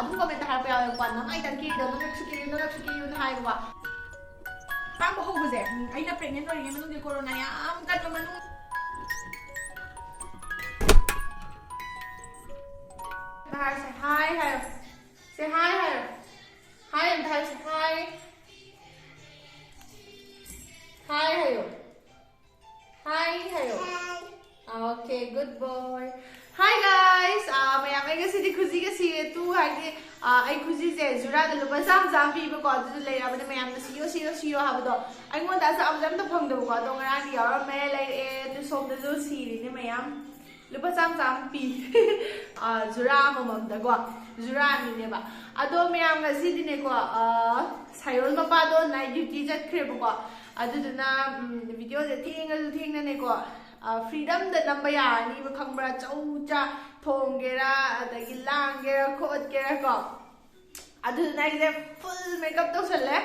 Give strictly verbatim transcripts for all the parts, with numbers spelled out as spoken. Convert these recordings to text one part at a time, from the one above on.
ꯑꯗꯨꯝ comment ꯍꯥꯏꯔꯛꯄ ꯌꯥꯎꯋꯦꯕꯀꯣ, "ꯅꯪ ꯑꯩ ꯇꯪ ꯀꯦꯔꯤꯗꯣ, ꯅꯪ ꯅꯛꯁꯨ ꯀꯦꯌꯨ, ꯅꯪ ꯅꯛꯁꯨ ꯀꯦꯌꯨꯅ" ꯍꯥꯏꯕꯀꯣ꯫ ꯑꯍꯥꯟꯕ ꯍꯧꯕꯁꯦ, ꯎꯝ, ꯑꯩꯅ pregnant ꯑꯣꯏꯔꯤꯉꯩ ꯃꯅꯨꯡꯒꯤ corona ꯌꯥꯝ ꯀꯟꯕ ꯃꯅꯨꯡ꯫ ꯍꯥꯏꯁꯦ, "Hi" ꯍꯥꯏꯌꯣ꯫ ꯁꯦ, "Hi" ꯍꯥꯏꯌꯣ꯫ "Hi" ꯑꯝꯇ ꯍꯥꯏꯁꯦ, "Hi"꯫ "Hi" ꯍꯥꯏꯌꯣ꯫ "Hi" ꯍꯥꯏꯌꯣ꯫ "Okay, good boy." Hi guys, ꯑꯥ, ꯃꯌꯥꯝ, ꯑꯩ ꯉꯁꯤꯗꯤ ꯈꯨꯖꯤꯒ ꯁꯤꯔꯦ ꯇꯨ, ꯍꯥꯏꯗꯤ, ꯑꯥ, ꯑꯩ ꯈꯨꯖꯤꯁꯦ ꯖꯨꯔꯥꯗ ꯂꯨꯄꯥ ꯆꯥꯝꯃ ꯆꯥꯝꯃ ꯄꯤꯕꯀꯣ, ꯑꯗꯨꯗ ꯂꯩꯔꯕꯅꯦ ꯃꯌꯥꯝꯅ "ꯁꯤꯌꯣ, ꯁꯤꯌꯣ, ꯁꯤꯌꯣ" ꯍꯥꯏꯕꯗꯣ꯫ ꯑꯩꯉꯣꯟꯗ ꯑꯆꯥ-, ꯑꯝꯇ ꯐꯪꯗꯕꯀꯣ, ꯑꯗꯣ ꯉꯔꯥꯡꯗꯤ ꯌꯥꯎꯔꯝꯃꯦ, ꯂꯩꯔꯛꯑꯦ, ꯑꯗꯨ ꯁꯣꯝꯗꯁꯨ ꯁꯤꯔꯤꯅꯦ ꯃꯌꯥꯝ꯫ ꯂꯨꯄꯥ ꯆꯥꯝꯃ ꯆꯥꯝꯃ ꯄꯤ꯫ ꯑꯥ, ꯖꯨꯔꯥ ꯑꯃꯃꯝꯗꯀꯣ, ꯖꯨꯔꯥ ꯑꯅꯤꯅꯦꯕ꯫ ꯑꯗꯣ ꯃꯌꯥꯝ, ꯉꯁꯤꯗꯤꯅꯦꯀꯣ, ꯑꯥ, ꯁꯥꯏꯌꯣꯜ ꯃꯄꯥꯗꯣ night duty ꯆꯠꯈ꯭ꯔꯦꯕꯀꯣ, ꯑꯗꯨꯗꯨꯅ, ꯎꯝ, video ꯁꯦ ꯊꯦꯡꯉꯁꯨ ꯊꯦꯡꯅꯅꯦꯀꯣ, ꯑꯥ, freedom ꯗ ꯅꯝꯕ ꯌꯥꯔꯅꯤꯕ, ꯈꯪꯕ꯭ꯔꯥ? ꯆꯧ ꯆꯥ ꯊꯣꯡꯒꯦꯔꯥ, ꯑꯗꯒꯤ ꯂꯥꯡꯒꯦꯔꯥ ꯈꯣꯠꯀꯦꯔꯥ ꯀꯣ꯫ ꯑꯗꯨꯗꯨꯅ ꯑꯩꯁꯦ full makeup ꯇꯧꯁꯜꯂꯦ,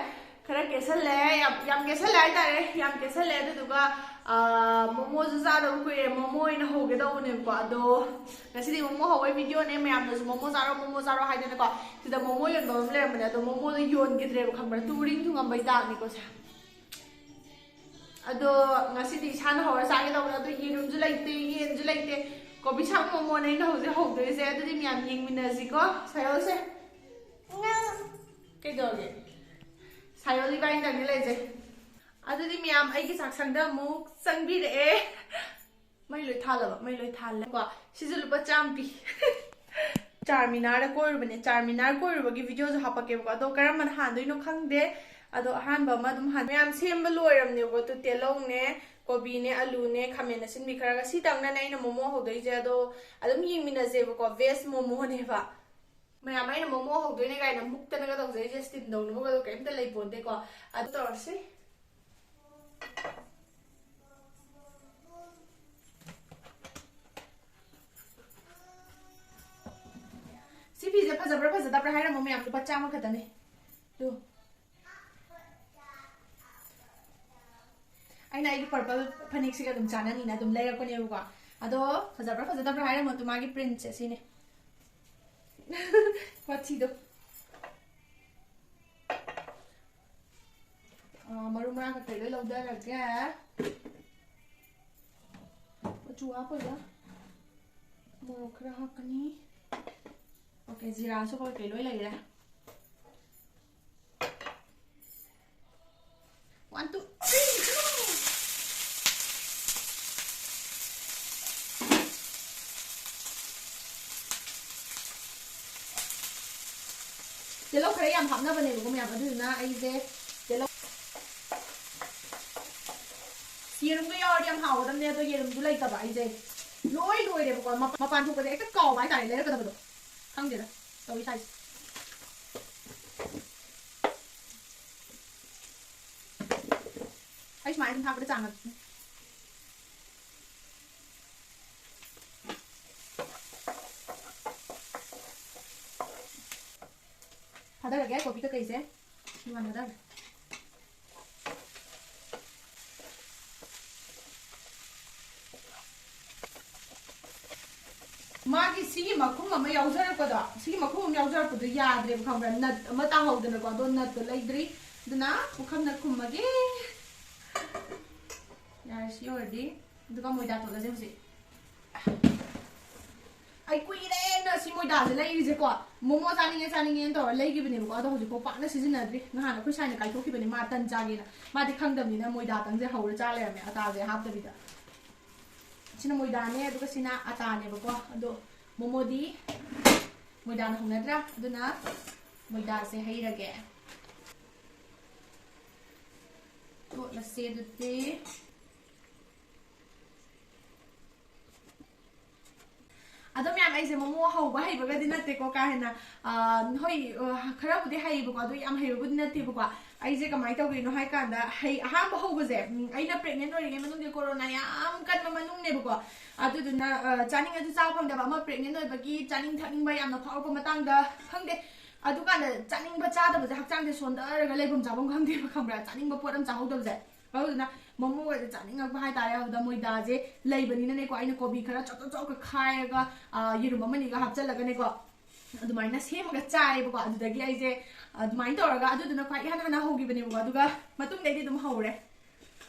ꯈꯔ ꯀꯦꯁꯜꯂꯦ, ꯌꯥꯝ, ꯌꯥꯝ ꯀꯦꯁꯜꯂꯦ ꯍꯥꯏꯇꯥꯔꯦ, ꯌꯥꯝ ꯀꯦꯁꯜꯂꯦ꯫ ꯑꯗꯨꯗꯨꯒ, ꯑꯥ, ꯃꯣꯃꯣꯁꯨ ꯆꯥꯗꯕ ꯀꯨꯏꯔꯦ, ꯃꯣꯃꯣ ꯑꯣꯏꯅ ꯍꯧꯒꯦ ꯇꯧꯕꯅꯦꯕꯀꯣ꯫ ꯑꯗꯣ ꯉꯁꯤꯗꯤ ꯃꯣꯃꯣ ꯍꯧꯕꯩ video ꯅꯦ, ꯃꯌꯥꯝꯅꯁꯨ "ꯃꯣꯃꯣ ꯆꯥꯔꯣ, ꯃꯣꯃꯣ ꯆꯥꯔꯣ" ꯍꯥꯏꯗꯅꯀꯣ꯫ ꯁꯤꯗ ꯃꯣꯃꯣ ꯌꯣꯟꯕ ꯑꯃ ꯂꯩꯔꯝꯕꯅꯦ, ꯑꯗꯣ ꯃꯣꯃꯣꯗꯣ ꯌꯣꯟꯈꯤꯗ꯭ꯔꯦꯕ, ꯈꯪꯕ꯭ꯔꯥ? ꯇꯨ ꯎꯔꯤꯡ ꯊꯨꯡꯉꯝꯕꯩ ꯇꯥꯡꯅꯤꯀꯣ ꯁꯦ꯫ ꯑꯗꯣ ꯉꯁꯤꯗꯤ ꯏꯁꯥꯅ ꯍꯧꯔ ꯆꯥꯒꯦ ꯇꯧꯕꯅꯦ꯫ ꯑꯗꯣ ꯌꯦꯔꯨꯝꯁꯨ ꯂꯩꯇꯦ, ꯌꯦꯟꯁꯨ ꯂꯩꯇꯦ꯫ ꯀꯣꯕꯤ ꯁꯥꯛ ꯃꯣꯃꯣꯅꯦ ꯑꯩꯅ ꯍꯧꯖꯤꯛ ꯍꯧꯗꯣꯏꯁꯦ꯫ ꯑꯗꯨꯗꯤ ꯃꯌꯥꯝ ꯌꯦꯡꯃꯤꯟꯅꯁꯤꯀꯣ꯫ ꯁꯥꯏꯌꯣꯜꯁꯦ꯫ ꯀꯩꯗꯧꯔꯒꯦ? ꯁꯥꯏꯌꯣꯜ ꯏꯕꯥꯅꯤꯗꯪꯅꯦ ꯂꯩꯖꯩ꯫ ꯑꯗꯨꯗꯤ ꯃꯌꯥꯝ ꯑꯩꯒꯤ ꯆꯥꯛꯁꯪꯗ ꯑꯃꯨꯛ ꯆꯪꯕꯤꯔꯛꯑꯦ꯫ ꯃꯩ ꯂꯣꯏ ꯊꯥꯜꯂꯕ? ꯃꯩ ꯂꯣꯏ ꯊꯥꯜꯂꯦ꯫ ꯀꯣ, ꯁꯤꯁꯨ ꯂꯨꯄꯥ ꯆꯥꯝꯃ ꯄꯤ꯫ ꯆꯥꯔꯃꯤꯅꯥꯔꯗ ꯀꯣꯏꯔꯨꯕꯅꯦ꯫ ꯆꯥꯔꯃꯤꯅꯥꯔ ꯀꯣꯏꯔꯨꯕꯒꯤ video ꯁꯨ ꯍꯥꯞꯄꯛꯀꯦꯕꯀꯣ꯫ ꯑꯗꯣ ꯀꯔꯝꯕꯅ ꯍꯥꯟꯗꯣꯏꯅꯣ ꯈꯪꯗꯦ꯫ ꯑꯗꯣ ꯑꯍꯥꯟꯕ ꯑꯃ ꯑꯗꯨꯝ ꯍꯥꯟ-, ꯃꯌꯥꯝ ꯁꯦꯝꯕ ꯂꯣꯏꯔꯕꯅꯦꯕꯀꯣ꯫ ꯇꯨ ꯇꯦꯜꯍꯧꯅꯦ, ꯀꯣꯕꯤꯅꯦ, ꯑꯂꯨꯅꯦ, ꯈꯥꯃꯦꯟ ꯑꯁꯤꯟꯕꯤ ꯈꯔꯒ꯫ ꯁꯤꯇꯪꯅꯅꯦ ꯑꯩꯅ ꯃꯣꯃꯣ ꯍꯧꯗꯣꯏꯁꯦ꯫ ꯑꯗꯣ ꯑꯗꯨꯝ ꯌꯦꯡꯃꯤꯟꯅꯁꯦꯕꯀꯣ꯫ Veg ꯃꯣꯃꯣꯅꯦꯕ꯫ ꯃꯌꯥꯝ, ꯑꯩꯅ ꯃꯣꯃꯣ ꯍꯧꯗꯣꯏꯅꯦ ꯀꯥꯏꯅ ꯃꯨꯛꯇꯅꯒ ꯇꯧꯖꯩꯁꯦ꯫ Steam ꯇꯧꯅꯕꯒꯗꯣ ꯀꯩꯝꯇ ꯂꯩꯄꯣꯟꯇꯦꯀꯣ꯫ ꯑꯗꯨ ꯇꯧꯔꯁꯤ꯫ ꯁꯤ ꯐꯤꯁꯦ ꯐꯖꯕ꯭ꯔꯥ ꯐꯖꯗꯕ꯭ꯔꯥ ꯍꯥꯏꯔꯝꯃꯣ ꯃꯌꯥꯝ, ꯂꯨꯄꯥ ꯆꯥꯝꯃ ꯈꯛꯇꯅꯦ꯫ ꯇꯨ꯫ ꯑꯩꯅ ꯑꯩꯒꯤ purple ꯐꯅꯦꯛꯁꯤꯒ ꯑꯗꯨꯝ ꯆꯥꯟꯅꯅꯤꯅ ꯑꯗꯨꯝ ꯂꯩꯔꯛꯄꯅꯦꯕꯀꯣ꯫ ꯑꯗꯣ ꯐꯖꯕ꯭ꯔꯥ ꯐꯖꯗꯕ꯭ꯔꯥ ꯍꯥꯏꯔꯝꯃꯣ ꯇꯨ, ꯃꯥꯒꯤ print ꯁꯦ ꯁꯤꯅꯦ꯫ ꯋꯥꯊꯤ ꯁꯤꯗꯣ꯫ ꯑ, ꯃꯔꯨ ꯃꯔꯥꯡ ꯀꯩꯀꯩ ꯂꯣꯏ ꯂꯧꯊꯔꯒꯦ꯫ ꯃꯆꯨ ꯍꯥꯞꯄꯣꯏꯗ꯫ ꯃꯣꯔꯣꯛ ꯈꯔ ꯍꯥꯞꯀꯅꯤ꯫ ꯑꯣꯀꯦ, ꯖꯤꯔꯥꯁꯨ ꯀꯩꯀꯩ ꯂꯣꯏ ꯂꯩꯔꯦ꯫ One, two, three, go! ꯇꯤꯜꯍꯧ ꯈꯔ ꯌꯥꯝ ꯍꯥꯞꯅꯕꯅꯦꯕꯀꯣ ꯃꯌꯥꯝ, ꯑꯗꯨꯗꯨꯅ ꯑꯩꯁꯦ ꯇꯤꯜꯍꯧ, ꯌꯦꯔꯨꯝꯒ ꯌꯥꯎꯔꯗꯤ ꯌꯥꯝ ꯍꯥꯎꯒꯗꯕꯅꯦ, ꯑꯗꯣ ꯌꯦꯔꯨꯝꯗꯨ ꯂꯩꯇꯕ ꯑꯩꯁꯦ꯫ ꯂꯣꯏ ꯂꯣꯏꯔꯦꯕꯀꯣ, ꯃꯄ-, ꯃꯄꯥꯟ ꯊꯣꯛꯄꯁꯦ ꯍꯦꯛꯇ ꯀꯥꯎꯕ ꯍꯥꯏꯇꯥꯔꯦ, ꯂꯩꯔꯛꯀꯗꯕꯗꯣ꯫ ꯈꯪꯗꯦꯗ ꯇꯧꯔꯤ ꯁꯥꯏꯁꯦ꯫ ꯑꯩ ꯁꯨꯃꯥꯏꯅ ꯑꯗꯨꯝ ꯊꯥꯛꯄꯗ ꯆꯥꯡ ꯊꯥꯗꯔꯒꯦ ꯀꯣꯕꯤ ꯀꯩꯀꯩꯁꯦ꯫ ꯁꯤ ꯍꯥꯟꯅ ꯊꯥꯗꯔꯒꯦ꯫ ꯃꯥꯒꯤ ꯁꯤꯒꯤ ꯃꯈꯨꯝ ꯑꯃ ꯌꯥꯎꯖꯔꯛꯄꯗꯣ, ꯁꯤꯒꯤ ꯃꯈꯨꯝ ꯑꯃ ꯌꯥꯎꯖꯔꯛꯄꯗꯣ ꯌꯥꯗ꯭ꯔꯦꯕ, ꯈꯪꯕ꯭ꯔꯥ? ꯅꯠ ꯑꯃ ꯇꯥꯍꯧꯗꯅꯀꯣ, ꯑꯗꯣ ꯅꯠꯇꯣ ꯂꯩꯗ꯭ꯔꯤ꯫ ꯑꯗꯨꯅ ꯄꯨꯈꯝꯅ ꯈꯨꯝꯃꯒꯦ꯫ ꯌꯥꯔꯦ, ꯁꯤ ꯑꯣꯏꯔꯗꯤ꯫ ꯑꯗꯨꯒ ꯃꯣꯏꯗꯥ ꯇꯣꯠꯂꯁꯦ ꯍꯧꯖꯤꯛ꯫ ꯑꯩ ꯀꯨꯏꯔꯦꯅ ꯁꯤ ꯃꯣꯏꯗꯥꯁꯦ ꯂꯩꯔꯤꯁꯦꯀꯣ꯫ ꯃꯣꯃꯣ ꯆꯥꯅꯤꯡꯉꯦ ꯆꯥꯅꯤꯡꯉꯦꯅ ꯇꯧꯔ ꯂꯩꯈꯤꯕꯅꯦꯕꯀꯣ, ꯑꯗꯣ ꯍꯧꯖꯤꯛꯐꯥꯎ ꯄꯥꯛꯅ ꯁꯤꯖꯤꯟꯅꯗ꯭ꯔꯤ꯫ ꯅꯍꯥꯟ ꯑꯩꯈꯣꯏ ꯁꯥꯏꯅ ꯀꯥꯏꯊꯣꯛꯈꯤꯕꯅꯦ, ꯃꯥ ꯇꯟ ꯆꯥꯒꯦꯅ꯫ ꯃꯥꯗꯤ ꯈꯪꯗꯕꯅꯤꯅ ꯃꯣꯏꯗꯥꯇꯪꯁꯦ ꯍꯧꯔ ꯆꯥ ꯂꯩꯔꯝꯃꯦ, ꯑꯇꯥꯁꯦ ꯍꯥꯞꯇꯕꯤꯗ꯫ ꯁꯤꯅ ꯃꯣꯏꯗꯥꯅꯦ, ꯑꯗꯨꯒ ꯁꯤꯅ ꯑꯇꯥꯅꯦꯕꯀꯣ꯫ ꯑꯗꯣ ꯃꯣꯃꯣꯗꯤ ꯃꯣꯏꯗꯥꯅ ꯍꯧꯅꯗ꯭ꯔꯥ? ꯑꯗꯨꯅ ꯃꯣꯏꯗꯥꯁꯦ ꯍꯩꯔꯒꯦ꯫ ꯇꯣꯠꯂꯁꯦ ꯑꯗꯨꯗꯤ꯫ ꯑꯗꯣ ꯃꯌꯥꯝ, ꯑꯩꯁꯦ ꯃꯣꯃꯣ ꯍꯧꯕ ꯍꯩꯕꯒꯗꯤ ꯅꯠꯇꯦꯀꯣ, ꯀꯥ ꯍꯦꯟꯅ, ꯑ, ꯍꯣꯏ, ꯑ, ꯈꯔꯕꯨꯗꯤ ꯍꯩꯌꯦꯕꯀꯣ, ꯑꯗꯣ ꯌꯥꯝ ꯍꯩꯕꯕꯨꯗꯤ ꯅꯠꯇꯦꯕꯀꯣ꯫ ꯑꯩꯁꯦ ꯀꯃꯥꯏꯅ ꯇꯧꯈ꯭ꯔꯤꯅꯣ ꯍꯥꯏ ꯀꯥꯟꯗ, ꯍꯩ-, ꯑꯍꯥꯟꯕ ꯍꯧꯕꯁꯦ, ꯎꯝ, ꯑꯩꯅ pregnant ꯑꯣꯏꯔꯤꯉꯩ ꯃꯅꯨꯡꯒꯤ ꯀꯣꯔꯣꯅꯥ ꯌꯥꯝ ꯀꯟꯕ ꯃꯅꯨꯡꯅꯦꯕꯀꯣ꯫ ꯑꯗꯨꯗꯨꯅ, ꯑ, ꯆꯥꯅꯤꯡꯉꯁꯨ ꯆꯥꯕ ꯐꯪꯗꯕ, ꯑꯃ pregnant ꯑꯣꯏꯕꯒꯤ ꯆꯥꯅꯤꯡ ꯊꯛꯅꯤꯡꯕ ꯌꯥꯝꯅ ꯐꯥꯎꯔꯛꯄ ꯃꯇꯥꯡꯗ, ꯈꯪꯗꯦ, ꯑꯗꯨꯀꯥꯟꯗ ꯆꯥꯅꯤꯡꯕ ꯆꯥꯗꯕꯁꯦ ꯍꯛꯆꯥꯡꯁꯦ ꯁꯣꯟꯊꯔꯒ ꯂꯩꯐꯝ ꯆꯥꯐꯝ ꯈꯪꯗꯦꯕ, ꯈꯪꯕ꯭ꯔꯥ? ꯆꯥꯅꯤꯡꯕ ꯄꯣꯠ ꯑꯃ ꯆꯥꯍꯧꯗꯕꯁꯦ꯫ ꯑꯗꯨꯗꯨꯅ ꯃꯣꯃꯣꯒꯁꯦ ꯆꯥꯅꯤꯡꯉꯛꯄ ꯍꯥꯏꯇꯥꯔꯦ꯫ ꯑꯗꯨꯗ ꯃꯣꯏꯗꯥꯁꯦ ꯂꯩꯕꯅꯤꯅꯅꯦꯀꯣ, ꯑꯩꯅ ꯀꯣꯕꯤ ꯈꯔ ꯆꯥꯎꯇꯛ ꯆꯥꯎꯇꯛ ꯈꯥꯏꯔꯒ, ꯑ, ꯌꯦꯔꯨꯝ ꯑꯃꯅꯤꯒ ꯍꯥꯞꯆꯜꯂꯒꯅꯦꯀꯣ, ꯑꯗꯨꯃꯥꯏꯅ ꯁꯦꯝꯃꯒ ꯆꯥꯏꯌꯦꯕꯀꯣ꯫ ꯑꯗꯨꯗꯒꯤ ꯑꯩꯁꯦ ꯑꯗꯨꯃꯥꯏꯅ ꯇꯧꯔꯒ ꯑꯗꯨꯗꯨꯅ ꯈ꯭ꯋꯥꯏ ꯏꯍꯥꯟ ꯍꯥꯟꯅ ꯍꯧꯈꯤꯕꯅꯦꯕꯀꯣ꯫ ꯑꯗꯨꯒ ꯃꯇꯨꯡꯗꯩꯗꯤ ꯑꯗꯨꯝ ꯍꯧꯔꯦ꯫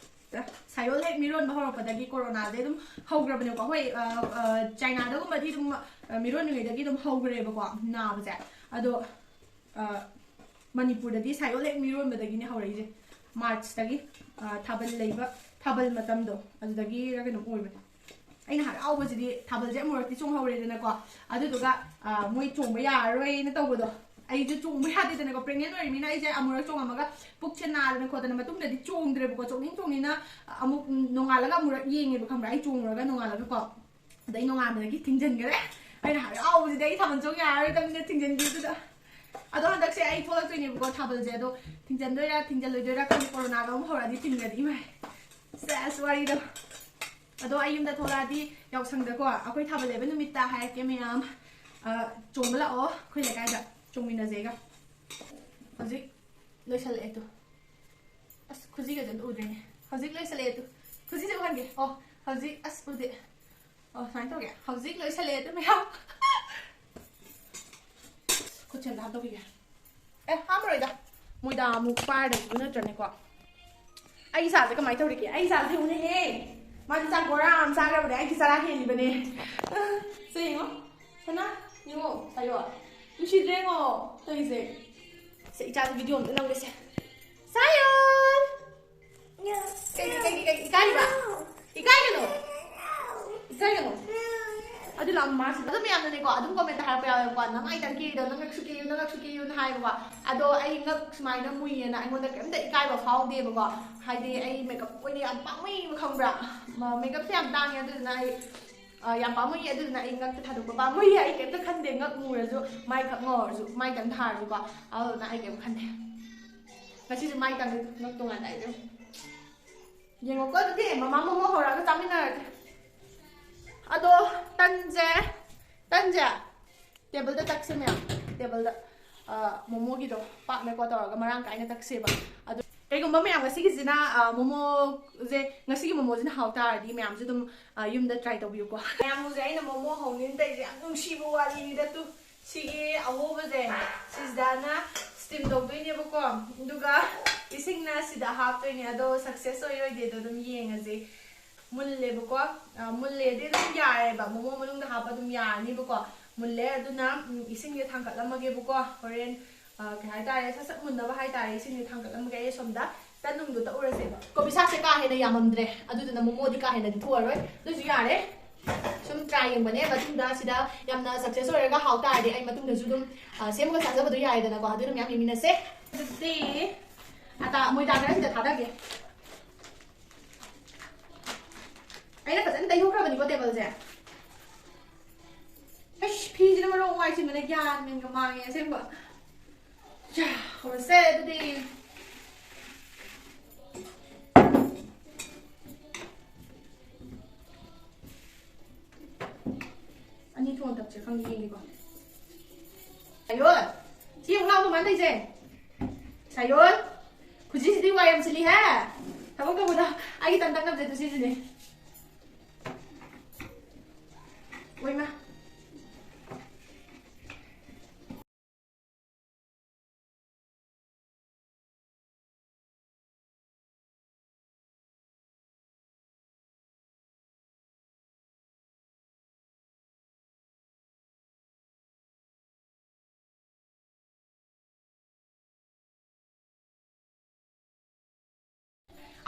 ꯁꯥꯌꯣꯜ ꯍꯦꯛ ꯃꯤꯔꯣꯟꯕ ꯍꯧꯔꯛꯄꯗꯒꯤ ꯀꯣꯔꯣꯅꯥꯁꯦ ꯑꯗꯨꯝ ꯍꯧꯈ꯭ꯔꯕꯅꯦꯕꯀꯣ꯫ ꯍꯣꯏ, ꯑ, ꯑ, ꯆꯥꯏꯅꯥꯗꯒꯨꯝꯕꯗꯤ ꯑꯗꯨꯝ, ꯑ, ꯃꯤꯔꯣꯟꯗ꯭ꯔꯤꯉꯩꯗꯒꯤ ꯑꯗꯨꯝ ꯍꯧꯈ꯭ꯔꯦꯕꯀꯣ ꯅꯥꯕꯁꯦ꯫ ꯑꯗꯣ, ꯑ, ꯃꯅꯤꯄꯨꯔꯗꯗꯤ ꯁꯥꯌꯣꯜ ꯍꯦꯛ ꯃꯤꯔꯣꯟꯕꯗꯒꯤꯅꯦ ꯍꯧꯔꯛꯏꯁꯦ꯫ ꯃꯥꯔꯆꯇꯒꯤ, ꯑ, ꯊꯥꯕꯜ ꯂꯩꯕ, ꯊꯥꯕꯜ ꯃꯇꯝꯗꯣ ꯑꯗꯨꯗꯒꯤꯔ ꯀꯩꯅꯣꯝ ꯑꯣꯏꯕꯅꯦ꯫ ꯑꯩꯅ ꯍꯔꯥꯎꯕꯁꯤꯗꯤ ꯊꯥꯕꯜꯁꯦ ꯑꯃꯨꯔꯛꯇꯤ ꯆꯣꯡꯍꯧꯔꯦꯗꯅꯀꯣ꯫ ꯑꯗꯨꯗꯨꯒ, ꯑ, ꯃꯣꯏ ꯆꯣꯡꯕ ꯌꯥꯔꯔꯣꯏꯅ ꯇꯧꯕꯗꯣ, ꯑꯩꯁꯨ ꯆꯣꯡꯕ ꯌꯥꯗꯦꯗꯅꯀꯣ꯫ ꯄ꯭ꯔꯦꯒꯅꯦꯟ ꯑꯣꯏꯔꯤꯃꯤꯅ ꯑꯩꯁꯦ ꯑꯃꯨꯔꯛ ꯆꯣꯡꯉꯝꯃꯒ ꯄꯨꯛꯁꯦ ꯅꯥꯗꯅ ꯈꯣꯠꯇꯅ ꯃꯇꯨꯡꯗꯗꯤ ꯆꯣꯡꯗ꯭ꯔꯦꯕꯀꯣ꯫ ꯆꯣꯡꯅꯤꯡ ꯆꯣꯡꯅꯤꯡꯅ ꯑꯃꯨꯛ ꯅꯣꯡꯉꯥꯜꯂꯒ ꯑꯃꯨꯔꯛ ꯌꯦꯡꯉꯦꯕ, ꯈꯪꯕ꯭ꯔꯥ? ꯑꯩ ꯆꯣꯡꯉꯨꯔꯒ ꯅꯣꯡꯉꯥꯜꯂꯒꯀꯣ꯫ ꯑꯗꯩ ꯅꯣꯡꯉꯥꯟꯕꯗꯒꯤ ꯊꯤꯡꯖꯤꯟꯈꯔꯦ꯫ ꯑꯩꯅ ꯍꯔꯥꯎꯕꯁꯤꯗꯤ ꯑꯩ ꯊꯥꯕꯜ ꯆꯣꯡ ꯌꯥꯔꯔꯣꯏꯗꯕꯅꯤꯅ ꯊꯤꯡꯖꯤꯟꯈꯤꯕꯗꯨꯗ꯫ ꯑꯗꯣ ꯍꯟꯗꯛꯁꯦ ꯑꯩ ꯊꯣꯛꯂꯛꯇꯣꯏꯅꯦꯕꯀꯣ ꯊꯥꯕꯜꯁꯦ꯫ ꯑꯗꯣ ꯊꯤꯡꯖꯤꯟꯗꯣꯏꯔꯥ ꯊꯤꯡꯖꯤꯜꯂꯣꯏꯗꯣꯏꯔꯥ ꯈꯪꯗꯦ, ꯀꯣꯔꯣꯅꯥꯒ ꯑꯃꯨꯛ ꯍꯧꯔꯛꯑꯗꯤ ꯊꯤꯡꯒ꯭ꯔꯗꯤ ꯏꯃꯥꯏ꯫ ꯁꯦꯁ, ꯋꯥꯔꯤꯗꯣ꯫ ꯑꯗꯣ ꯑꯩ ꯌꯨꯝꯗ ꯊꯣꯛꯂꯛꯑꯗꯤ ꯌꯥꯎꯁꯪꯗꯀꯣ ꯑꯩꯈꯣꯏ ꯊꯥꯕꯜ ꯂꯩꯕ ꯅꯨꯃꯤꯠꯇ ꯍꯥꯏꯔꯛꯀꯦ ꯃꯌꯥꯝ꯫ ꯑ, ꯆꯣꯡꯕ ꯂꯥꯛꯑꯣ ꯑꯩꯈꯣꯏ ꯂꯩꯀꯥꯏꯗ, ꯆꯣꯡꯃꯤꯟꯅꯁꯦꯒ꯫ ꯍꯧꯖꯤꯛ ꯂꯣꯏꯁꯜꯂꯛꯑꯦ ꯇꯨ꯫ ꯑꯁ, ꯈꯨꯖꯤꯒꯁꯦ ꯑꯝꯇ ꯎꯗ꯭ꯔꯦꯅꯦ꯫ ꯍꯧꯖꯤꯛ ꯂꯣꯏꯁꯜꯂꯛꯑꯦ ꯇꯨ꯫ ꯈꯨꯖꯤꯁꯦ ꯎꯍꯟꯒꯦ꯫ ꯑꯣ, ꯍꯧꯖꯤꯛ, ꯑꯁ, ꯎꯗꯦ꯫ ꯑꯣ, ꯁꯨꯃꯥꯏꯅ ꯇꯧꯒꯦ꯫ ꯍꯧꯖꯤꯛ ꯂꯣꯏꯁꯜꯂꯛꯑꯦ ꯑꯗꯨ ꯃꯌꯥꯝ꯫ ꯈꯨꯠꯁꯦ ꯑꯝꯇ ꯍꯥꯞꯇꯣꯛꯈꯤꯒꯦ꯫ ꯑꯦ, ꯍꯥꯞꯄꯔꯣꯏꯗ꯫ ꯃꯣꯏꯗꯥ ꯑꯃꯨꯛ ꯄꯥꯏꯔꯗꯕꯗꯨ ꯅꯠꯇ꯭ꯔꯅꯦꯀꯣ꯫ ꯑꯩ ꯏꯆꯥꯁꯦ ꯀꯃꯥꯏꯅ ꯇꯧꯔꯤꯒꯦ? ꯑꯩ ꯏꯆꯥꯁꯦ ꯎꯅꯦꯍꯦ꯫ ꯃꯥꯗꯤ ꯆꯥꯛ ꯕꯣꯔꯥ ꯑꯃ ꯆꯥꯈ꯭ꯔꯕꯅꯦ꯫ ꯑꯩꯒꯤ ꯆꯔꯥ ꯍꯦꯜꯂꯤꯕꯅꯦ꯫ ꯁꯦ ꯌꯦꯡꯉꯣ꯫ ꯁꯅꯥ, ꯌꯦꯡꯉꯣ꯫ ꯑꯌꯣ꯫ ꯅꯨꯡꯁꯤꯗ꯭ꯔꯦ ꯌꯦꯡꯉꯣ ꯇꯧꯔꯤꯁꯦ꯫ ꯁꯦ, ꯏꯆꯥꯁꯦ ꯚꯤꯗꯤꯑꯣ ꯑꯝꯇ ꯅꯝꯒꯦꯁꯦ꯫ ꯁꯥꯌꯣꯟ! ꯀꯩꯒꯤ, ꯀꯩꯒꯤ, ꯀꯩꯒꯤ ꯏꯀꯥꯏꯔꯤꯕ? ꯏꯀꯥꯏꯒꯅꯣ꯫ ꯏꯀꯥꯏꯒꯅꯣ꯫ ꯑꯗꯨ ꯂꯥꯛꯑꯣ ꯃꯥꯁꯤ꯫ ꯑꯗꯨ ꯃꯌꯥꯝꯅꯅꯦꯀꯣ, ꯑꯗꯨꯝ comment ꯍꯥꯏꯔꯛꯄ ꯌꯥꯎꯋꯦꯕꯀꯣ, "ꯅꯃꯥꯏ ꯇꯪ ꯀꯦꯔꯤꯗꯣ, ꯅꯉꯛꯁꯨ ꯀꯦꯌꯨ, ꯅꯉꯛꯁꯨ ꯀꯦꯌꯨꯅ" ꯍꯥꯏꯕꯀꯣ꯫ ꯑꯗꯣ ꯑꯩ ꯉꯛ ꯁꯨꯃꯥꯏꯅ ꯃꯨꯏꯌꯦꯅ ꯑꯩꯉꯣꯟꯗ ꯀꯩꯝꯇ ꯏꯀꯥꯏꯕ ꯐꯥꯎꯗꯦꯕꯀꯣ꯫ ꯍꯥꯏꯗꯤ ꯑꯩ makeup ꯑꯣꯏꯅ ꯌꯥꯝ ꯄꯥꯝꯃꯨꯏꯕ, ꯈꯪꯕ꯭ꯔꯥ? ꯃ-, makeupꯁꯦ ꯌꯥꯝ ꯇꯥꯡꯉꯦ, ꯑꯗꯨꯗꯨꯅ ꯑꯩ, ꯑ, ꯌꯥꯝ ꯄꯥꯝꯃꯨꯏꯌꯦ꯫ ꯑꯗꯨꯗꯨꯅ ꯑꯩ ꯉꯛꯇ ꯊꯥꯗꯣꯛꯄ ꯄꯥꯝꯃꯨꯏꯌꯦ꯫ ꯑꯩ ꯀꯩꯝꯇ ꯈꯟꯗꯦ, ꯉꯛ ꯃꯨꯔꯁꯨ, ꯃꯥꯏ ꯈꯛ ꯉꯧꯔꯁꯨ, ꯃꯥꯏ ꯇꯪ ꯊꯥꯔꯁꯨꯀꯣ꯫ ꯑꯗꯨꯗꯨꯅ ꯑꯩ ꯀꯩꯝ ꯈꯟꯗꯦ꯫ ꯉꯁꯤꯁꯨ ꯃꯥꯏ ꯇꯪꯉꯤ, ꯉꯛ ꯇꯣꯉꯥꯟꯅ ꯇꯥꯏꯗꯣ꯫ ꯌꯦꯡꯉꯣꯀꯣ, ꯑꯗꯨꯗꯤ ꯃꯃꯥ ꯃꯣꯃꯣ ꯍꯧꯔꯛꯑꯒ ꯆꯥꯃꯤꯟꯅꯔꯒꯦ꯫ ꯑꯗꯣ ꯇꯟꯁꯦ, ꯇꯟꯁꯦ tableꯗ ꯇꯛꯁꯦ ꯃꯌꯥꯝ, tableꯗ, ꯑ, ꯃꯣꯃꯣꯒꯤꯗꯣ ꯄꯥꯛꯅꯀꯣ ꯇꯧꯔꯒ ꯃꯔꯥꯡ ꯀꯥꯏꯅ ꯇꯛꯁꯦꯕ꯫ ꯑꯗꯣ ꯀꯩꯒꯨꯝꯕ ꯃꯌꯥꯝ ꯉꯁꯤꯒꯤꯁꯤꯅ, ꯑ, ꯃꯣꯃꯣꯁꯦ, ꯉꯁꯤꯒꯤ ꯃꯣꯃꯣꯁꯤꯅ ꯍꯥꯎ ꯇꯥꯔꯗꯤ ꯃꯌꯥꯝꯁꯨ ꯑꯗꯨꯝ, ꯑ, ꯌꯨꯝꯗ try ꯇꯧꯕꯤꯌꯨꯀꯣ꯫ ꯃꯌꯥꯝꯕꯨꯁꯦ ꯑꯩꯅ ꯃꯣꯃꯣ ꯍꯧꯅꯤꯅ ꯇꯧꯔꯤꯁꯦ ꯌꯥꯝ ꯅꯨꯡꯁꯤꯕ ꯋꯥꯔꯤꯅꯤꯗ ꯇꯨ꯫ ꯁꯤꯒꯤ ꯑꯍꯣꯕꯁꯦ ꯁꯤꯁꯤꯗꯅ steam ꯇꯧꯗꯣꯏꯅꯦꯕꯀꯣ, ꯑꯗꯨꯒ ꯏꯁꯤꯡꯅ ꯁꯤꯗ ꯍꯥꯞꯇꯣꯏꯅꯦ꯫ ꯑꯗꯣ success ꯑꯣꯏꯔꯣꯏꯗꯦꯗꯣ ꯑꯗꯨꯝ ꯌꯦꯡꯉꯁꯦ꯫ ꯃꯨꯜꯂꯦꯕꯀꯣ꯫ ꯑ, ꯃꯨꯜꯂꯦꯗꯤ ꯑꯗꯨꯝ ꯌꯥꯔꯦꯕ, ꯃꯣꯃꯣ ꯃꯅꯨꯡꯗ ꯍꯥꯞꯄ ꯑꯗꯨꯝ ꯌꯥꯔꯅꯤꯕꯀꯣ꯫ ꯃꯨꯜꯂꯦ, ꯑꯗꯨꯅ, ꯎꯝ, ꯏꯁꯤꯡꯁꯦ ꯊꯥꯡꯒꯠꯂꯝꯃꯒꯦꯕꯀꯣ꯫ ꯍꯣꯔꯦꯟ, ꯑ, ꯀꯩ ꯍꯥꯏꯇꯥꯔꯦ, ꯁꯠ ꯁꯠ ꯃꯨꯟꯅꯕ ꯍꯥꯏꯇꯥꯔꯦ, ꯏꯁꯤꯡꯁꯦ ꯊꯥꯡꯒꯠꯂꯝꯃꯒꯦ꯫ ꯑꯩ ꯁꯣꯝꯗ ꯇꯟ ꯅꯨꯡꯗꯣ ꯇꯛꯎꯔꯁꯦꯕ꯫ ꯀꯣꯕꯤ ꯁꯥꯛꯁꯦ ꯀꯥ ꯍꯦꯟꯅ ꯌꯥꯝꯃꯝꯗ꯭ꯔꯦ, ꯑꯗꯨꯗꯨꯅ ꯃꯣꯃꯣꯗꯤ ꯀꯥ ꯍꯦꯟꯅꯗꯤ ꯊꯣꯛꯑꯔꯣꯏ꯫ ꯑꯗꯨꯁꯨ ꯌꯥꯔꯦ, ꯁꯨꯝ try ꯌꯦꯡꯕꯅꯦ꯫ ꯃꯇꯨꯡꯗ ꯁꯤꯗ ꯌꯥꯝꯅ success ꯑꯣꯏꯔꯒ ꯍꯥꯎ ꯇꯥꯔꯗꯤ ꯑꯩ ꯃꯇꯨꯡꯗꯁꯨ ꯑꯗꯨꯝ, ꯑ, ꯁꯦꯝꯃꯒ ꯆꯥꯖꯕꯗꯣ ꯌꯥꯏꯗꯅꯀꯣ꯫ ꯑꯗꯨꯅ ꯃꯌꯥꯝ ꯌꯦꯡꯃꯤꯟꯅꯁꯦ꯫ ꯑꯗꯨꯗꯤ ꯑꯇꯥ, ꯃꯣꯏꯗꯥ ꯈꯔ ꯁꯤꯗ ꯊꯥꯗꯒꯦ꯫ ꯑꯩꯅ ꯐꯖꯅ ꯇꯩꯊꯣꯛꯈ꯭ꯔꯕꯅꯤꯀꯣ ꯇꯦꯕꯜꯁꯦ꯫ ꯑꯩꯁ, ꯐꯤꯁꯤꯅ ꯃꯔꯣꯡ ꯋꯥꯏꯁꯤꯟꯕꯅ ꯒ꯭ꯌꯥꯟ ꯃꯦꯟꯒ ꯃꯥꯡꯉꯦ ꯑꯁꯦꯡꯕ꯫ ꯌꯥ, ꯍꯧꯔꯁꯦ ꯑꯗꯨꯗꯤ꯫ ꯑꯅꯤ ꯊꯣꯛꯅ ꯇꯛꯁꯤꯔ ꯈꯪꯗꯦ, ꯌꯦꯡꯒꯦꯀꯣ꯫ ꯁꯥꯌꯣꯟ! ꯁꯤ ꯌꯦꯡꯉꯨ ꯂꯥꯎ, ꯀꯃꯥꯏꯅ ꯇꯧꯔꯤꯁꯦ? ꯁꯥꯌꯣꯟ! ꯈꯨꯖꯤꯁꯤꯗꯤ ꯋꯥꯏ ꯌꯥꯝ ꯆꯤꯜꯂꯤꯍꯦ! ꯊꯕꯛ ꯇꯧꯕꯗ ꯑꯩꯒꯤ ꯇꯟ ꯇꯛꯅꯕꯁꯦ ꯈꯨꯖꯤꯁꯤꯅꯦ꯫ ꯑꯣꯏꯃ!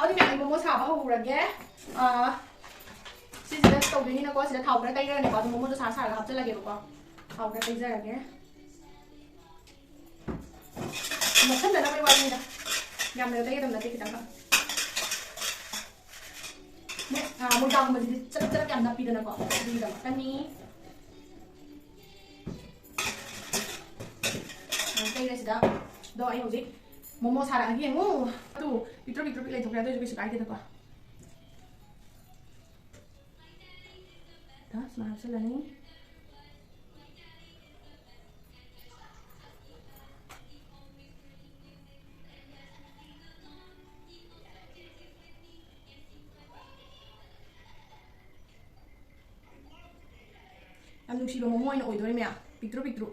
ꯑꯗꯨꯗꯤ ꯃꯌꯥꯝ ꯃꯣꯃꯣ ꯁꯥꯕ ꯍꯧꯔꯒꯦ꯫ ꯑꯥ, ꯁꯤꯁꯤꯗ ꯇꯧꯗꯣꯏꯅꯤꯅꯀꯣ, ꯁꯤꯗ ꯊꯥꯎ ꯈꯔ ꯇꯩꯔꯒꯅꯦꯀꯣ, ꯑꯗꯨꯝ ꯃꯣꯃꯣꯗꯣ ꯁꯥ ꯁꯥꯔꯒ ꯍꯥꯞꯆꯤꯜꯂꯒꯦꯕꯀꯣ꯫ ꯊꯥꯎ ꯈꯔ ꯇꯩꯖꯔꯒꯦ꯫ ꯅꯣꯠꯁꯟꯗꯅꯕꯒꯤ ꯋꯥꯔꯤꯅꯤꯗ꯫ ꯌꯥꯝꯅ ꯇꯩꯒꯗꯕ ꯅꯠꯇꯦ, ꯈꯤꯇꯪꯈꯛ꯫ ꯃꯣꯏ, ꯑꯥ, ꯃꯣꯏꯗꯥꯒꯨꯝꯕꯁꯤꯗꯤ ꯆꯔꯛ ꯆꯔꯛ ꯌꯥꯝ ꯅꯞꯄꯤꯗꯅꯀꯣ, ꯑꯗꯨꯒꯤꯗꯃꯛꯇꯅꯤ꯫ ꯇꯩꯔꯦ ꯁꯤꯗ꯫ ꯑꯗꯣ ꯑꯩ ꯍꯧꯖꯤꯛ ꯃꯣꯃꯣ ꯁꯥꯔꯛꯑꯒꯦ ꯌꯦꯡꯉꯨ꯫ ꯑꯗꯨ ꯄꯤꯛꯇ꯭ꯔꯨ ꯄꯤꯛꯇ꯭ꯔꯨ ꯄꯤꯛ ꯂꯩꯊꯣꯛꯈ꯭ꯔꯦ, ꯑꯗꯨ ꯑꯣꯏꯔꯁꯨ ꯀꯩꯁꯨ ꯀꯥꯏꯗꯦꯗꯀꯣ꯫ ꯁꯨꯃꯥꯏꯅ ꯍꯥꯞꯆꯤꯜꯂꯅꯤ꯫ ꯌꯥꯝ ꯅꯨꯡꯁꯤꯕ ꯃꯣꯃꯣ ꯑꯣꯏꯅ ꯑꯣꯏꯗꯣꯔꯦ ꯃꯌꯥꯝ꯫ ꯄꯤꯛꯇ꯭ꯔꯨ ꯄꯤꯛꯇ꯭ꯔꯨ꯫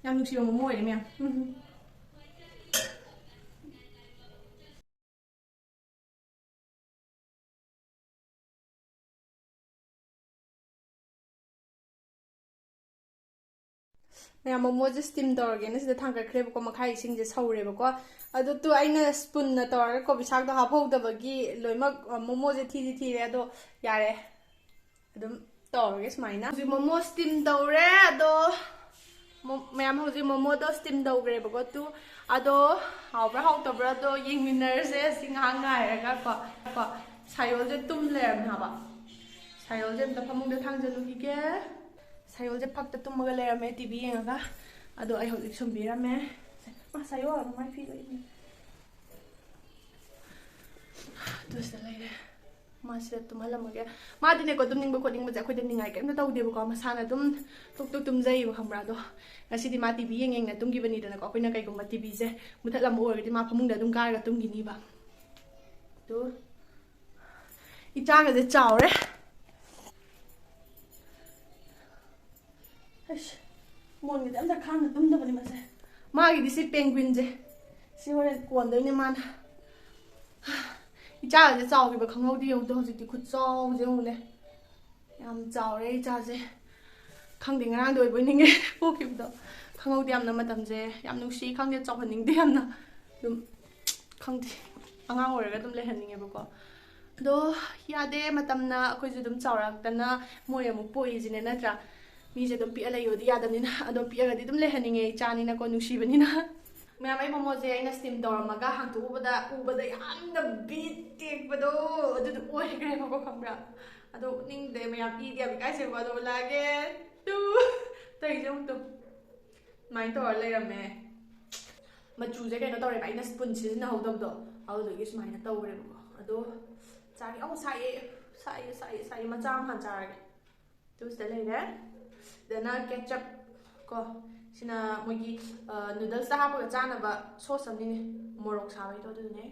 ꯌꯥꯝ ꯅꯨꯡꯁꯤꯕ ꯃꯣꯃꯣ ꯑꯣꯏꯔꯦ ꯃꯌꯥꯝ꯫ ꯎꯝ꯫ ꯃꯌꯥꯝ, ꯃꯣꯃꯣꯁꯦ ꯁ꯭ꯇꯤꯝ ꯇꯧꯔꯒꯦꯅ ꯁꯤꯗ ꯊꯥꯡꯒꯠꯈ꯭ꯔꯦꯕꯀꯣ, ꯃꯈꯥꯏ ꯏꯁꯤꯡꯁꯦ ꯁꯧꯔꯦꯕꯀꯣ꯫ ꯑꯗꯨ ꯇꯨ ꯑꯩꯅ ꯁ꯭ꯄꯨꯟꯅ ꯇꯧꯔꯒ ꯀꯣꯕꯤ ꯁꯥꯛꯇꯣ ꯍꯥꯞꯍꯧꯗꯕꯒꯤ ꯂꯣꯏꯅꯃꯛ, ꯑ, ꯃꯣꯃꯣꯁꯦ ꯊꯤꯗꯤ ꯊꯤꯔꯦ, ꯑꯗꯣ ꯌꯥꯔꯦ꯫ ꯑꯗꯨꯝ ꯇꯧꯔꯒꯦ ꯁꯨꯃꯥꯏꯅ꯫ ꯍꯧꯖꯤꯛ ꯃꯣꯃꯣ ꯁ꯭ꯇꯤꯝ ꯇꯧꯔꯦ, ꯑꯗꯣ ꯃꯣ-, ꯃꯌꯥꯝ, ꯍꯧꯖꯤꯛ ꯃꯣꯃꯣꯗꯣ ꯁ꯭ꯇꯤꯝ ꯇꯧꯈ꯭ꯔꯦꯕꯀꯣ꯫ ꯇꯨ ꯑꯗꯣ ꯍꯥꯎꯕ꯭ꯔꯥ ꯍꯥꯎꯇꯕ꯭ꯔꯥꯗꯣ ꯌꯦꯡꯃꯤꯟꯅꯔꯁꯦ꯫ ꯁꯤ ꯉꯥꯏꯍꯥꯛ ꯉꯥꯏꯔꯒ ꯀꯣ, ꯀꯣ꯫ ꯁꯥꯌꯣꯜꯁꯦ ꯇꯨꯝ ꯂꯩꯔꯝꯃꯦ ꯍꯥꯏꯕ꯫ ꯁꯥꯌꯣꯜꯁꯦ ꯑꯝꯇ ꯐꯃꯨꯡꯗ ꯊꯥꯡꯖꯜꯂꯨꯈꯤꯒꯦ꯫ ꯁꯥꯌꯣꯜꯁꯦ ꯐꯛꯇ ꯇꯨꯝꯃꯒ ꯂꯩꯔꯝꯃꯦ, ꯇꯤ ꯚꯤ ꯌꯦꯡꯉꯒ꯫ ꯑꯗꯣ ꯑꯩ ꯍꯧꯖꯤꯛ ꯁꯨꯝꯕꯤꯔꯝꯃꯦ꯫ ꯃꯥ ꯁꯥꯌꯣꯜ, ꯃꯥꯏ ꯐꯤ ꯂꯣꯏ ꯏꯪꯉꯦ꯫ ꯑꯗꯨ ꯁꯤꯗ ꯂꯩꯔꯦ꯫ ꯃꯥ ꯁꯤꯗ ꯇꯨꯝꯍꯜꯂꯝꯃꯒꯦ꯫ ꯃꯥꯗꯤꯅꯦꯀꯣ, ꯇꯨꯝꯅꯤꯡꯕ ꯈꯣꯠꯅꯤꯡꯕꯁꯦ ꯑꯩꯈꯣꯏꯗ ꯅꯤꯡꯉꯥꯏ ꯀꯩꯝꯇ ꯇꯧꯗꯦꯕꯀꯣ꯫ ꯃꯁꯥꯅ ꯑꯗꯨꯝ ꯇꯨꯛ ꯇꯨꯛ ꯇꯨꯝꯖꯩꯌꯦꯕ, ꯈꯪꯕ꯭ꯔꯥ? ꯑꯗꯣ ꯉꯁꯤꯗꯤ ꯃꯥ ꯇꯤ ꯚꯤ ꯌꯦꯡ ꯌꯦꯡꯅ ꯇꯨꯝꯈꯤꯕꯅꯤꯗꯅꯀꯣ꯫ ꯑꯩꯈꯣꯏꯅ ꯀꯩꯒꯨꯝꯕ ꯇꯤ ꯚꯤꯁꯦ ꯃꯨꯊꯠꯂꯝꯕ ꯑꯣꯏꯔꯒꯗꯤ ꯃꯥ ꯐꯃꯨꯡꯗ ꯑꯗꯨꯝ ꯀꯥꯔꯒ ꯇꯨꯝꯈꯤꯅꯤꯕ꯫ ꯑꯗꯨ ꯏꯆꯥꯒꯁꯦ ꯆꯥꯎꯔꯦ꯫ ꯑꯩꯁ, ꯃꯣꯟꯒꯗꯤ ꯑꯝꯇ ꯈꯥꯡꯅ ꯇꯨꯝꯗꯕꯅꯤ ꯃꯁꯦ꯫ ꯃꯥꯒꯤꯗꯤ ꯁꯤ ꯄꯦꯡꯒ꯭ꯋꯤꯟꯁꯦ꯫ ꯁꯤ ꯍꯣꯔꯦꯟ ꯀꯣꯟꯗꯣꯏꯅꯦ ꯃꯥꯅ꯫ ꯏꯆꯥꯒꯁꯦ ꯆꯥꯎꯈꯤꯕ ꯈꯪꯍꯧꯗꯦ ꯌꯦꯡꯉꯨꯗꯣ, ꯍꯧꯖꯤꯛꯇꯤ ꯈꯨꯠꯆꯥꯎꯁꯦ ꯌꯦꯡꯉꯨꯅꯦ꯫ ꯌꯥꯝ ꯆꯥꯎꯔꯦ ꯏꯆꯥꯁꯦ꯫ ꯈꯪꯗꯦ, ꯉꯔꯥꯡꯗ ꯑꯣꯏꯕꯣꯏ ꯅꯤꯡꯉꯦ ꯄꯣꯛꯈꯤꯕꯗꯣ꯫ ꯈꯪꯍꯧꯗꯦ ꯌꯥꯝꯅ ꯃꯇꯝꯁꯦ꯫ ꯌꯥꯝ ꯅꯨꯡꯁꯤ, ꯈꯪꯗꯦ, ꯆꯥꯎꯍꯟꯅꯤꯡꯗꯦ ꯌꯥꯝꯅ꯫ ꯑꯗꯨꯝ ꯈꯪꯗꯦ, ꯑꯉꯥꯡ ꯑꯣꯏꯔꯒ ꯑꯗꯨꯝ ꯂꯩꯍꯟꯅꯤꯡꯉꯦꯕꯀꯣ꯫ ꯑꯗꯣ ꯌꯥꯗꯦ, ꯃꯇꯝꯅ ꯑꯩꯈꯣꯏꯁꯨ ꯑꯗꯨꯝ ꯆꯥꯎꯔꯛꯇꯅ ꯃꯣꯏ ꯑꯃꯨꯛ ꯄꯣꯛꯏꯁꯤꯅꯦ, ꯅꯠꯇ꯭ꯔꯥ? ꯃꯤꯁꯦ ꯑꯗꯨꯝ ꯄꯤꯛꯑ ꯂꯩꯌꯣꯗꯤ ꯌꯥꯗꯕꯅꯤꯅ, ꯑꯗꯣ ꯄꯤꯛꯑꯒꯗꯤ ꯑꯗꯨꯝ ꯂꯩꯍꯟꯅꯤꯡꯉꯦ, ꯏꯆꯥꯅꯤꯅꯀꯣ, ꯅꯨꯡꯁꯤꯕꯅꯤꯅ꯫ ꯃꯌꯥꯝ, ꯑꯩ ꯃꯣꯃꯣꯁꯦ ꯑꯩꯅ ꯁ꯭ꯇꯤꯝ ꯇꯧꯔꯝꯃꯒ ꯍꯥꯡꯇꯣꯛꯎꯕꯗ ꯎꯕꯗ ꯌꯥꯝꯅ ꯕꯤꯠ ꯇꯦꯛꯄꯗꯣ ꯑꯗꯨꯗꯣ ꯑꯣꯏꯈ꯭ꯔꯦꯕꯀꯣ, ꯈꯪꯕ꯭ꯔꯥ? ꯑꯗꯣ ꯎꯠꯅꯤꯡꯗꯦ ꯃꯌꯥꯝ, ꯏꯗꯤ ꯌꯥꯝ ꯏꯀꯥꯏꯖꯩꯕ, ꯑꯗꯣ ꯎꯠꯂꯛꯑꯒꯦ꯫ ꯇꯨ, ꯇꯧꯔꯤꯁꯦ ꯑꯃꯨꯛꯇꯣ꯫ ꯑꯗꯨꯃꯥꯏꯅ ꯇꯧꯔ ꯂꯩꯔꯝꯃꯦ꯫ ꯃꯆꯨꯁꯦ ꯀꯩꯅꯣ ꯇꯧꯔꯦꯕ, ꯑꯩꯅ ꯁ꯭ꯄꯨꯟ ꯁꯤꯖꯤꯟꯅꯍꯧꯗꯕꯗꯣ, ꯑꯗꯨꯗꯨꯒꯤ ꯁꯨꯃꯥꯏꯅ ꯇꯧꯈ꯭ꯔꯦꯕꯀꯣ꯫ ꯑꯗꯣ ꯆꯥꯒꯦ꯫ ꯑꯧ, ꯁꯥꯏꯌꯦ, ꯁꯥꯏꯌꯦ, ꯁꯥꯏꯌꯦ, ꯁꯥꯏꯌꯦ꯫ ꯃꯆꯥ ꯑꯃ ꯍꯥꯟꯅ ꯆꯥꯔꯒꯦ꯫ ꯑꯗꯨ ꯁꯤꯗ ꯂꯩꯔꯦ꯫ ꯁꯤꯗꯅ ꯀꯦꯆꯞ ꯀꯣ, ꯁꯤꯅ ꯃꯣꯏꯒꯤ, ꯑ, ꯅꯨꯗꯜꯁꯇ ꯍꯥꯞꯄꯒ ꯆꯥꯅꯕ ꯁꯣꯁ ꯑꯃꯅꯤꯅꯦ, ꯃꯣꯔꯣꯛ ꯁꯥꯕꯩꯗꯣ, ꯑꯗꯨꯗꯨꯅꯦ꯫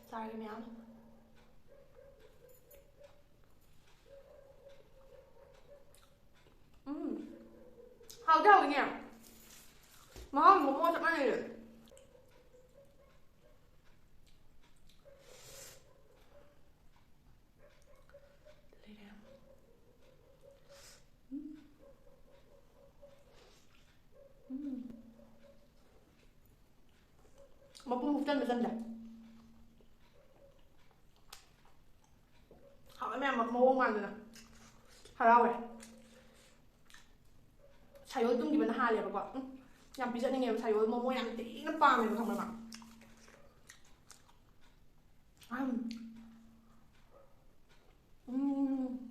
ꯆꯥꯔꯒꯦ ꯃꯌꯥꯝ꯫ ꯍꯥꯎꯗꯤ ꯍꯥꯎꯋꯤꯅꯦ꯫ ꯃꯍꯥꯎ ꯃꯣꯃꯣ ꯆꯞ ꯃꯥꯟꯅꯩꯌꯦ꯫ ꯂꯩꯔꯦ꯫ ꯎꯝ꯫ ꯎꯝ꯫ ꯃꯄꯨꯝ ꯍꯨꯞꯆꯟꯕ ꯆꯟꯗꯦ꯫ ꯍꯥꯎꯋꯦ ꯃꯌꯥꯝ, ꯃꯑꯣꯡ ꯃꯥꯟꯗꯅ꯫ ꯍꯔꯥꯎꯋꯦ꯫ ꯁꯥꯏꯌꯣꯜ ꯇꯨꯝꯈꯤꯕꯅ ꯍꯥꯜꯂꯦꯕꯀꯣ꯫ ꯎꯝ, ꯌꯥꯝ ꯄꯤꯖꯅꯤꯡꯉꯦꯕ, ꯁꯥꯏꯌꯣꯜ ꯃꯣꯃꯣ ꯌꯥꯝ ꯊꯤꯅ ꯄꯥꯝꯃꯦꯕ, ꯈꯪꯕ꯭ꯔ ꯃꯥ? ꯎꯝ꯫ ꯎꯝ꯫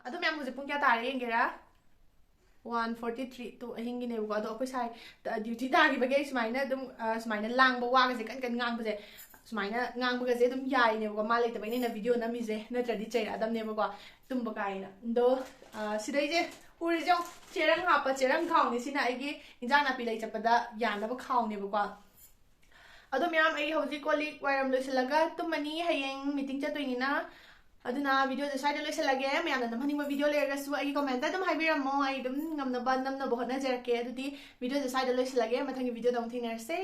ꯑꯗꯣ ꯃꯌꯥꯝ, ꯍꯧꯖꯤꯛ ꯄꯨꯡ ꯀꯌꯥ ꯇꯥꯔꯦ ꯌꯦꯡꯒꯦꯔꯥ? One forty three꯫ ꯇꯨ ꯑꯍꯤꯡꯒꯤꯅꯦꯕꯀꯣ꯫ ꯑꯗꯣ ꯑꯩꯈꯣꯏ ꯁꯥꯏ duty ꯇꯥꯈꯤꯕꯒꯤ ꯑꯩ ꯁꯨꯃꯥꯏꯅ ꯑꯗꯨꯝ, ꯑ, ꯁꯨꯃꯥꯏꯅ ꯂꯥꯡꯕ, ꯋꯥꯒꯁꯦ ꯀꯟ ꯀꯟ ꯉꯥꯡꯕꯁꯦ, ꯁꯨꯃꯥꯏꯅ ꯉꯥꯡꯕꯒꯁꯦ ꯑꯗꯨꯝ ꯌꯥꯏꯅꯦꯕꯀꯣ꯫ ꯃꯥ ꯂꯩꯇꯕꯩꯅꯦ ꯑꯩꯅ video ꯅꯝꯃꯤꯁꯦ, ꯅꯠꯇ꯭ꯔꯗꯤ ꯆꯩꯔꯛꯑꯗꯝꯅꯦꯕꯀꯣ꯫ ꯇꯨꯝꯕ ꯀꯥꯏꯅ꯫ ꯑꯗꯣ, ꯑ, ꯁꯤꯗꯩꯁꯦ ꯎꯔꯤꯁꯦ ꯌꯦꯡꯉꯣ, ꯆꯦꯔꯪ ꯍꯥꯞꯄ ꯆꯦꯔꯪ ꯈꯥꯎꯅꯤ꯫ ꯁꯤꯅ ꯑꯩꯒꯤ ꯏꯟꯖꯥꯡ ꯅꯥꯄꯤ ꯂꯩ ꯆꯠꯄꯗ ꯌꯥꯅꯕ ꯈꯥꯎꯅꯦꯕꯀꯣ꯫ ꯑꯗꯣ ꯃꯌꯥꯝ, ꯑꯩ ꯍꯧꯖꯤꯛ ꯀꯣꯜ ꯂꯤꯛ ꯋꯥꯏꯔꯝ ꯂꯣꯏꯁꯤꯜꯂꯒ ꯇꯨꯝꯃꯅꯤ, ꯍꯌꯦꯡ meeting ꯆꯠꯇꯣꯏꯅꯤꯅ꯫ ꯑꯗꯨꯅ videoꯁꯦ ꯁ꯭ꯋꯥꯏꯗ ꯂꯣꯏꯁꯤꯜꯂꯒꯦ꯫ ꯃꯌꯥꯝꯅ ꯅꯝꯍꯟꯅꯤꯡꯕ video ꯂꯩꯔꯒꯁꯨ ꯑꯩꯒꯤ commentꯇ ꯑꯗꯨꯝ ꯍꯥꯏꯕꯤꯔꯝꯃꯣ, ꯑꯩ ꯑꯗꯨꯝ ꯉꯝꯅꯕ ꯅꯝꯅꯕ ꯍꯣꯠꯅꯖꯔꯛꯀꯦ꯫ ꯑꯗꯨꯗꯤ videoꯁꯦ ꯁ꯭ꯋꯥꯏꯗ ꯂꯣꯏꯁꯤꯜꯂꯒꯦ, ꯃꯊꯪꯒꯤ videoꯗ ꯑꯃꯨꯛ ꯊꯦꯡꯅꯔꯁꯦ꯫